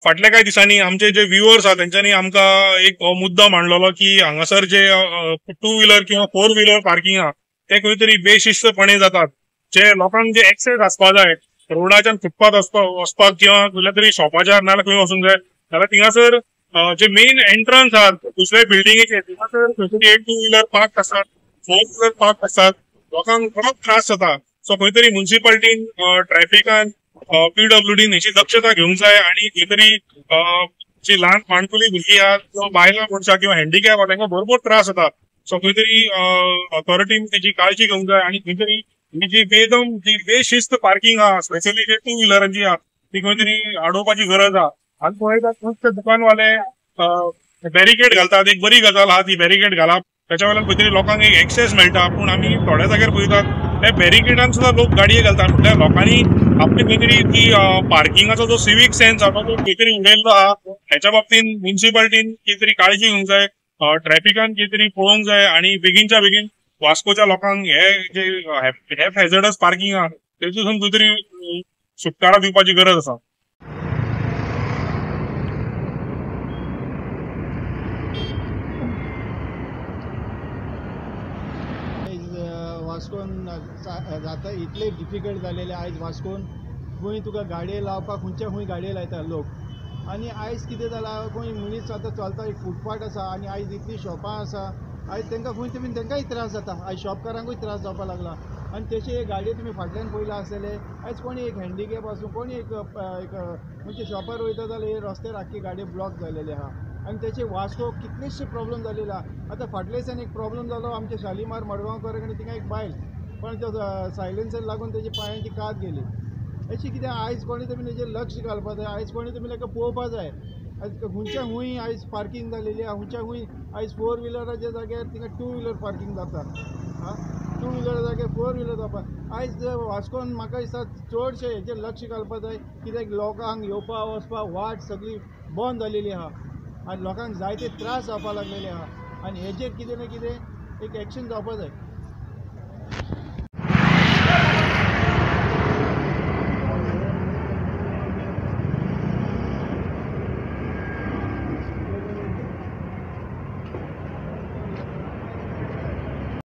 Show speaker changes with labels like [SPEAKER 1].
[SPEAKER 1] फाटल्या कांय दिसांनी आमचे जे व्ह्युअर्स आहा तेंच्यांनी आमकां एक हो मुद्दो मांडलेलो की हांगासर जे टू व्हिलर किंवा फोर व्हिलर पार्किंग आहा ते खंय तरी बेशिस्तपणे जातात. जे लोकांक जे एक्सेस आसपा जाय रोडाच्यान फुटपाथ वचपाक किंवा खंयच्या तरी शॉपाच्यार नाजाल्यार खंय वचूंक जाय जाल्यार थिंगासर जे मेन एंट्रन्स आहात दुसऱ्या बिल्डिंगेचे थिंगासर खंय तरी एक टू व्हिलर पार्क आसात, फोर व्हिलर पार्क आसात, लोकांक बरोच त्रास जाता. सो खंय तरी म्युनिसिपालिटीन ट्रॅफिकान पीडब्ल्यूडीन हेची दक्षता घेवंक जाय आनी खंय तरी जी ल्हान माणकुली भुरगीं आहात किंवा बायलां मनशां किंवा हँडिकॅप आहा तांकां भरपूर त्रास जाता. सो खंय तरी ऑथॉरिटीन तेजी काळजी घेवंक जाय आनी खंय तरी ही जी बेदम जी बेशिस्त पार्किंग आहा स्पेशली जे टू व्हिलरांची आहा ती खंय तरी आडोवपाची गरज आहा. आनी पळयतात खुबशे दुकानवाले बॅरिकेड घालतात, एक बरी गजाल आहा ती बॅरिकेड घालप, त्याच्या वयल्यान खंय तरी लोकांक एक एक्सेस मेळटा. पूण आमी थोड्या जाग्यार पळयतात त्या बॅरिकेडान सुद्दां लोक गाडये घालतात. म्हटल्यार लोकांनी आपली खंय तरी ती पार्किंगाचो जो सिवीक सेन्स आहा तो खंय तरी उडयल्लो आहा. हेच्या बाबतीन म्युनिसिपालिटीन कितें तरी काळजी घेवंक जाय, ट्रॅफिकान कितें तरी पळोवंक जाय आनी बेगीनच्या बेगीन वास्कोच्या लोकांक हे जे हॅझर्डस पार्किंग आहा तेतून खंय तरी सुटकारा दिवपाची गरज आसा.
[SPEAKER 2] वास्कोन जाता इतले डिफिकल्ट जालेले आयज वास्कोन खंय तुका गाडये लावपाक खंयच्या खंय गाडये लायता लोक. आनी आयज कितें जालां खंय मनीस आतां चलता एक फुटपाथ आसा आनी आयज इतलीं शॉपां आसा आयज तांकां खंय तुमी तांकांय त्रास जाता, आयज शॉपकारांकूय त्रास जावपाक लागला. आनी तशें गाडये तुमी फाटल्यान पळयलां आसतलें आयज कोणी एक हँडिकॅप आसूं कोणी एक खंयच्या शॉपार वयता जाल्यार हे रस्त्यार आख्खी गाडये ब्लॉक जालेले आहा. आनी तेचे वास्को कितलेशे प्रॉब्लम जालेले आहा. आतां फाटल्या दिसान एक प्रॉब्लम जालो आमच्या शालिमार मडगांवकर आनी थिंगा एक बायल पण तो सायलेन्सर लागून तेजी पांयांची कात गेली. अशी कितें आयज कोणी तुमी तेजेर लक्ष घालपा जाय, आयज कोणी तुमी ताका पळोवपा जाय. आयज खंयच्या खंय आयज पार्किंग जालेली आहा, खंयच्या खंय आयज फोर व्हिलराच्या जाग्यार थिंगा टू व्हिलर पार्किंग जाता, आं टू व्हिलर जाग्यार फोर व्हिलर जावपा. आयज वास्कोन म्हाका दिसता चडशें हेजेर लक्ष घालपा जाय कित्याक लोकांक येवपा वचपा वाट सगळी बंद जालेली आहा आनी लोकांक जायते त्रास जावपा लागलेले आहा आनी हेजेर कितें ना कितें एक एक्शन जावपा जाय.